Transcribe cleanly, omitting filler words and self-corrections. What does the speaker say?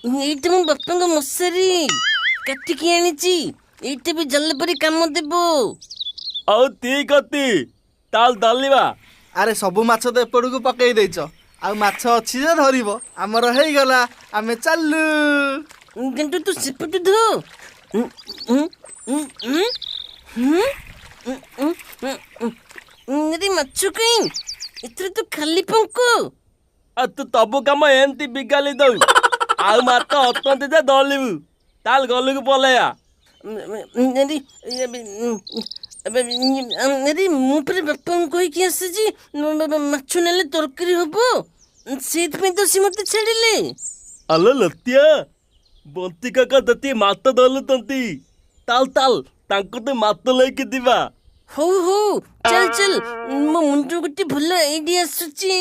ଏଇଟା ମୋ ବାପାଙ୍କ ମଶାରୀ କାଟିକି ଆଣିଛି, ଏଇଟା ବି ଜାଲ ପରି କାମ ଦେବ। ଆଉ ଠିକ ଅଛି, ତାହେଲେ ଧରିବା। ଆରେ ସବୁ ମାଛ ତ ଏପଟକୁ ପକେଇ ଦେଇଛ, ଆଉ ମାଛ ଅଛି ଯେ ଧରିବ? ଆମର ହେଇଗଲା, ଆମେ ଚାଲୁ। କିନ୍ତୁ ତୁ ସେପଟୁ ଧୋ। ଉଁ, ଉଁ, ଉଁ, ଉଁ, ହୁଁ, ଉଁ, ଉଁ, ଉଁ, ଉଁ। ଆରେ ମାଛ କାଇଁ? ଏଥିରେ ତ ଖାଲି ପଙ୍କ। ଆଉ ତୁ ତବୁ କାମ ଏମିତି ବିଗାଲି ଦଉ, ଆଉ ମାଛ ଅଛନ୍ତି ଯେ ଧରିବୁ? ତାହେଲେ ଗଲୁକୁ ପଲେଇବା। ଆରେ ଆରେ, ମୁଁ ପରା ବାପାଙ୍କୁ କହିକି ଆସିଛି ମାଛ ନେଲେ ତରକାରୀ ହବ, ସେଇଥିପାଇଁ ତ ସେ ମତେ ଛାଡ଼ିଲେ। ଆଲୋ ଲତିଆ, ବନ୍ତି କାକା ଯଦି ମାଛ ଧରୁଛନ୍ତି, ତାଲ ତାଲ ତାଙ୍କୁ ତ ମାଛ ନେଇକି ଯିବା। ହଉ ହଉ, ଚାଲ ଚାଲ, ମୋ ମୁଣ୍ଡକୁ ଗୋଟେ ଭଲ ଆଇଡିଆ ଆସୁଛି।